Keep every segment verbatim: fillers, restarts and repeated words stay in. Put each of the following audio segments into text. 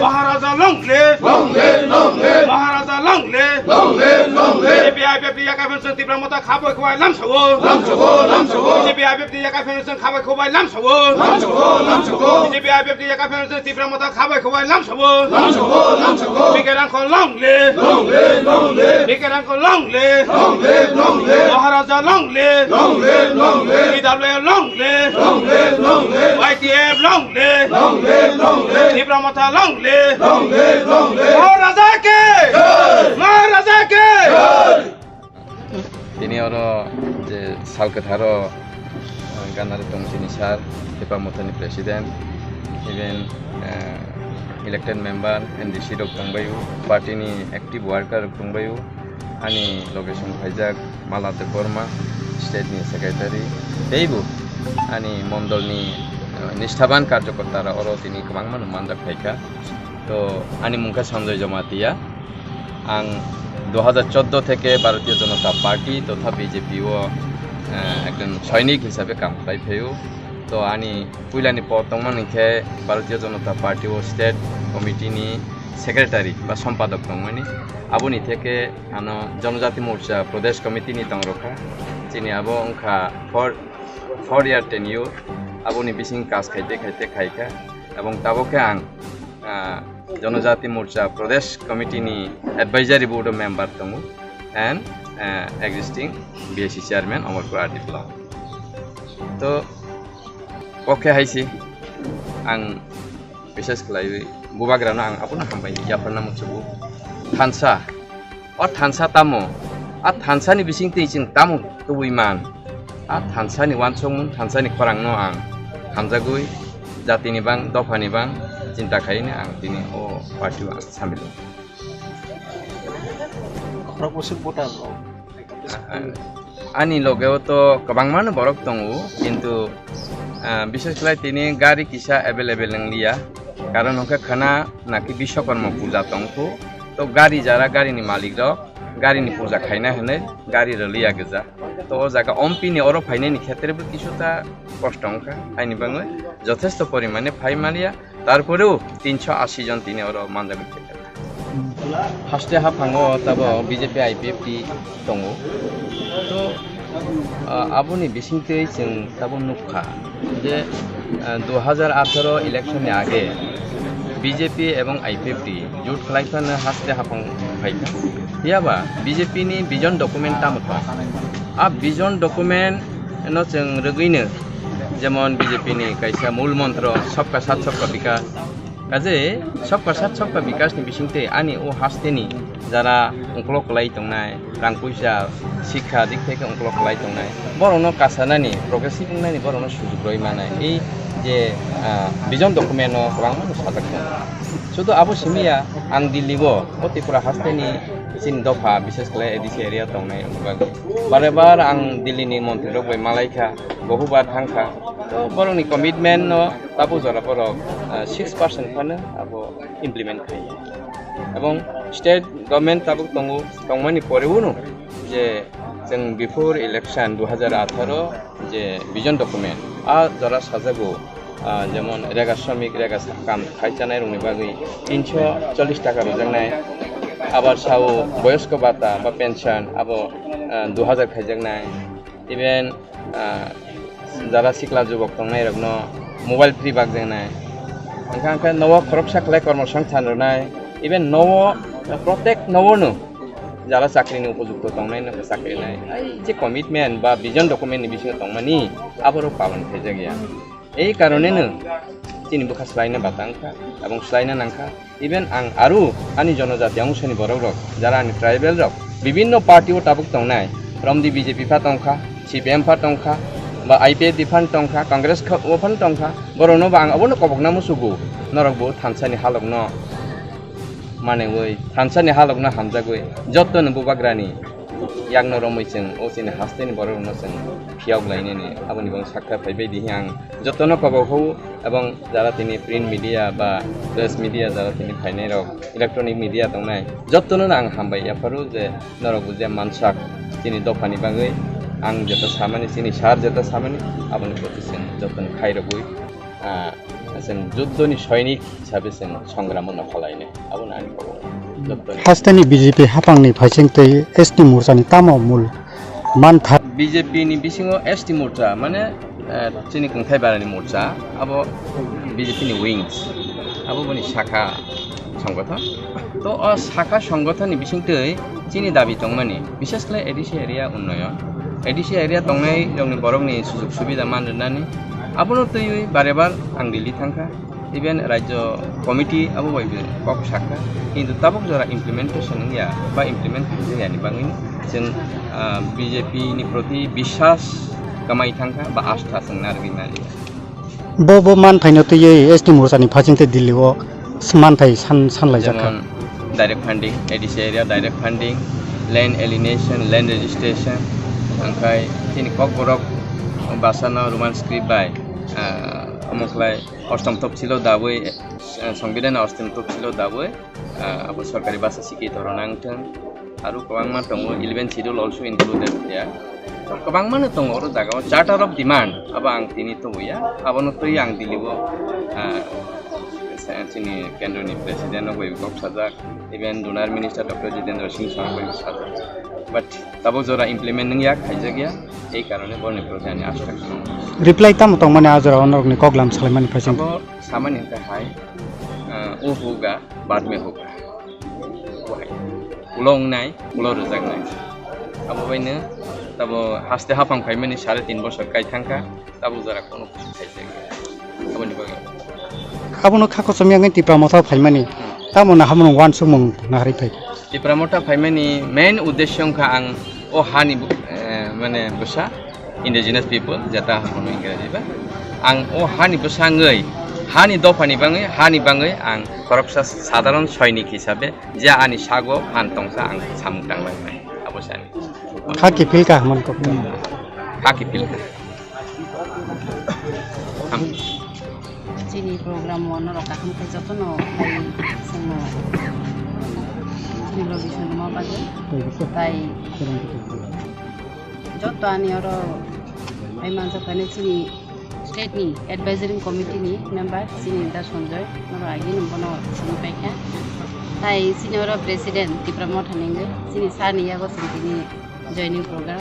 Maharaja long live! Long live, long live! Maharaja long live! Long live, long live! B J P I P F T yakai phano chwng Tipra Motha kha bai khwbai lamsao. Lamsao, lamsao! B J P I P F T yakai phano chwng kha bai khwbai lamsao. Lamsao, lamsao! B J P I P F T yakai phano chwng Tipra Motha kha bai khwbai lamsao. Lamsao, lamsao! Bikerang ko long live! Long live, long live! Bikerang ko long live! Long live, long live! Maharaja long live! Long live, long live! T W A long live! Long live, long live! Y T F long live! Long live, long live! Tipra Motha long live! Long live, long live! Maharaja ke! Jai! Maharaja ke! Jai! Tini oro je sal kwtharo, uh, ganari tong chini sir, Tipra Mothani president, even, uh, elected member, M D C rok tongbaio, party ni active worker rok tongbaio, ani loge song phaijak Mala Debbarma, state ni secretary, teibo ani mondol ni, uh, nisthaban karjokorta rok oro tini kwbangma no manjak phaikha. To ani mung khe Sanjoy Jamatia. Ang dui hajar chordo theke Bharatiya Janata Party totha B J P o, eh, ekjon soinik hisabe kam khlai phaio. To ani puilani pod tongmani khe Bharatiya Janata Party o state committee ni secretary ba sompadok tongmani. Aboni theke ano Janajati Morcha Pradesh Committee ni tongrokha. Chini abo wngkha four, four year tenure. Aboni bising kas khaite khaite khaikha. Ebong tabok khe ang, ah, Janajati Morcha Pradesh Committee ni Advisory Board o member tongo and, ah, existing B S C chairman Omorpur R D block. To, okay, hai si ang bises khlaiwi bubagrano ang abono hambai yapharna muchugo. Thansa, o thansa tamo? A thansani bising twi chwng tamo tubui man? A thansani wansukmung, thansani khorangno ang hamjagwi, jatini bang, dophani bang chinta khaini ang tini o party o ang samil wngkha. Khorok bwswk voter rok? Ani logeo to kwbangmano borok tongo, kintu, ah, bises khlai tini gari kisa available wng liya, karon hwnkhe khana naki Biswakarma puja tongkhu, to gari jara garini malik rok garini puja khaina hwnwi gari rwliya gwja. To o jaga ompini oro phainani khetre bo kisuta kosto wngkha, haini bagwi jothesto porimane phai maliya, tarporeo tinso asi jon tini oro manjagwi phaikha. Haste haphango tabo B J P I P F T tongo. To, ah, aboni bisingtwi chwng tabo nukha je, ah, dui hajar atharo election ni age B J P ebong I P F T jut khlai phano haste haphang phaikha. Phiyaba B J P ni vision document tamo thong? A vision document no chwng rwgwino, jemon B J P ni kaisa mul montro Sabka Saath Sabka Vikas. Kaje Sabka Saath Sabka Vikas ni bisingtwi ani o haste ni jara ungkolok kwlai tongnai, rang puisa, sikha dik theke ungkolok kwlai tongnai, borokno kasanani, progressive wngnani borokno sujuk rwi manai. Ei je, ah, vision document o kwbangma no sajak tongo. Sudu abo simi ya, ang Delhi o, o Tripura haste ni chini dopha, bises khlai A D C area tongnai, ang bagwi bare bar ang Delhi ni montri rok bai malai kha, bohu bar thang kha. To borok ni commitment no tabuk jora borok, ah, six percent phano abo implement khai. Ebong state government tabuk tongo, tongmani poreo no je chwng before election dui hajar atharo je vision document, a jora sajago, ah, jemon rega shramik, rega sa-, kam khai chanai rokni bagwi tinso chollish taka rwjaknai, abar sao boyosko bata ba pension abo, ah, dui hajar khaijaknai, even, ah, jara sikla jubok tongnai rokno mobile free bakjaknai, hwnkha hwnkhe nogo khoroksa khlai kormo songthan rwnai, even nogo, protek nogo no jara chakri ni upojukto tongnai no chakri nai. Ai je commitment ba vision document ni bisingo tongmani, aborok palon khaijak ya. Ei karone no chini bwkha swlaina bata wngkha, abong swlaina nangkha. Even ang aro ani jonojati ongshoni borok rok, jara ani tribal rok, bibinno party o tabuk tongnai, romdi B J P pha tongkha, C P M pha tongkha, ba I P F T phan tongkha, Congress kha-, o phan tongkha, borokno ba ang abono kobokna musugo, norok bo thansani halokno manwi, thansani halokno hamjagwi, jottoni bubagrani yakno romwi chwng o chini hasteni borokno chwng phiyok lainani, aboni bagwi sakha phaibai dihi ang jotono kobok hou, ebong jara tini print media ba press media jara tini phainai rok, electronic media tongnai, jotono ang hambai yapharo je norok bo je mansak chini dophani bagwi ang jeta samani, chini sir jeta samani, aboni proti chwng jotono khairogwi, ah, Chwng juddoni soinik hisabe chwng songramo no khwlainai, abono ani kobo. Juddoni. Hasteni B J P haphangni phaising tei S T morchani tamo mul mantha? B J P ni bisingo S T morcha, mane, eh, chini kwngthai barani morcha, abo B J P ni wings, abo boni sakha songgothon. To o sakha songgothon ni bisingtwi chini dabi tongmani, bishesh khlai A D C area unnoyon, A D C area tongnai rokni borokni sujog subida man rwnani, abono twiwi bare bar ang Delhi thangkha. Even Rajya Committee abo bai kok sakha, kintu tabuk jora implementation wngya ba implement khaijak yani bagwi chwng, ah, B J P ni proti biswas kwmai thangkha ba astha chwng narwgwi mali. Bo, bo manphaino twiwi S T morchani phaising tei Delhi o manphai san, sanlaijak kha. Jemon direct funding, A D C area direct funding, land alienation, land registration, angkhai chini kokborok bwsano Roman script bai, ah, omo khlai Ostom topsilo dabwi, eh, Songbidan ostom topsilo dabwi, eh, abo sorkari basa sikhi torona wngthwng. Aro kwbangma tongo, eleven schedule also included there. Kwbangmano tongo oro jagao, charter of demand, abo ang tini tubuya, abono twi ang Delhi o, eh, chini kendroni president rok bai kok sajak, even donor minister Doctor Jitendra Singh Sharma bai sajak. But tabuk jora implement wngya, khaijakya, ei karone boroni proti ani ashta kwbang. Reply tamo tongmani a jora onorokni koklam salaimani phaising? Abo samani hwnkha hai, ah, "O hoga, baad mein hoga." Bo hai. Ulo wngnai, ulo rwjaknai. Abo baino tabo haste haphang phaimani sare tin bosor kai thangkha, tabuk jora kono kusu khaijak. Aboni bagwi. Abono kha kochom yangwi Tipra Motha phaimani. Hmm. Tamo na hamono wansukmung naharwi phai. Tipra Motha phaimani main uddesho wngkha ang o hani bu-, eh, mane bwsa indigenous people, jeta hamono Ingraji ba. Ang o hani bwsa wngwi, hani dophani bangwi, hani bangwi ang khoroksa sadharon soinik hisabe je ani sago phan tongsa ang samung tanglai nai. Abo sani. Kha kiphil kha hwnmani kok. Kha kiphil kha. Chini program o norok kaham khe jotono phai chwngno chini logi swnama bagwi. Tai joto ani oro phai manjak phai chini state ni advisory committee ni member chini da Sanjoy norok agi no bono sini paikha. Tai chini oro president Tipra Motha ni wngwi chini sir ni yago chwng tini joining program.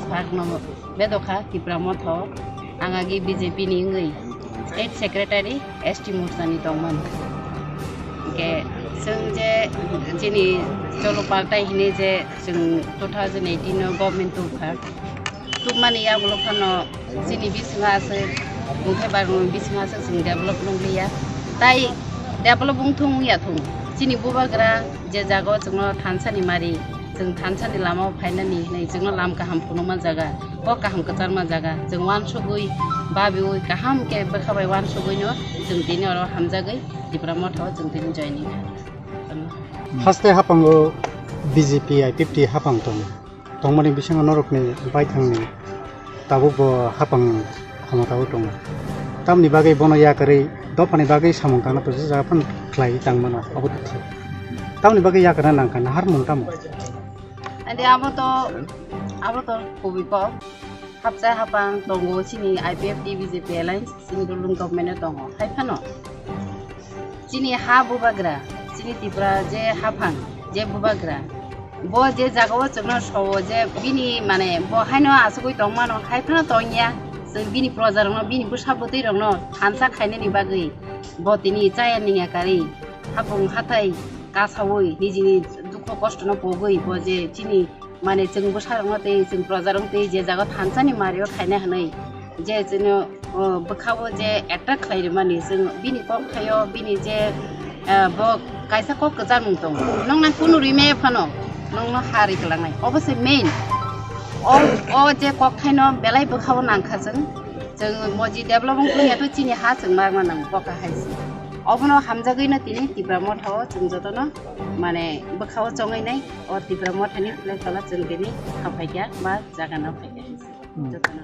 Sir no bedokha Tipra Motha o, ang agi B J P ni wngwi state secretary S T Morcha ni tongmani. Hwnkhe chwng je chini cholo paltai hinwi je chwng two thousand eighteen o government tubukha, tubmani yagulo phano chini bisingo aswk, bumphai barmani bisingo aswk chwng develop nukliya. Tai develop wngthung wngya thung, chini bubagra je jagao chwngno thansa ni mari, chwng thansa ni lama o phainani hinwi chwngno lam kaham phunukma jaga, kok kaham kwcharma jaga, chwng uansugwi, babiui, kaham khe bwkha bai uansugwino chwng tini oro hamjagwi Tipra Motha o chwng tini joining kha. Haste haphango B J P I P F T haphang tongo. Tongmani bisingo norokni baithangni tabuk bo hapang khomotao tongo. Tamni bagwi bono yakarwi dophani bagwi samung tangna to je jaga phano khlaiwi tangmano abo to thik. Tamni bagwi yakarna nangkha naharmung tamo? Ande abo to, abo to kubui kok. Hapsa hapang tongo chini I P F T B J P alliance, chini ruling government o tongo. Hai phano chini ha bubagra, chini Tripura je haphang, je bubagra, bo je jagao chwngno sowo je bini mane bo haino asugwi tongmano, hai phano tongya. Chwng bini projarokno, bini bwsa bwtwirokno thansa khainani bagwi bo tini chaya ningya karwi hapung hathai kasaui nijini dukho kostono pogwi bo je chini mane chwng bwsarokno tei chwng projarokno tei je jaga thansani mario khaina hwnwi je chwngno, o, bwkhao je attract khlai rwmani chwng bini kokthaio bini je, eh, bo kaisa kok kwcharmung tongo, nokna kunu rwi maya phano nokno ha rwi kwlangnai, obo se main. O, o je kokthaino belai bwkhao nangkha chwng, chwng moji develop wng ya to chini ha chwng magma nango, boka hai se. Obono hamjagwino tini Tipra Mothao chwng jotono mane bwkhao chongwi nai. O Tipra Mothani flag pala chwng tini hamphai kha ba jaga no phai kha. Hmm. Jotono.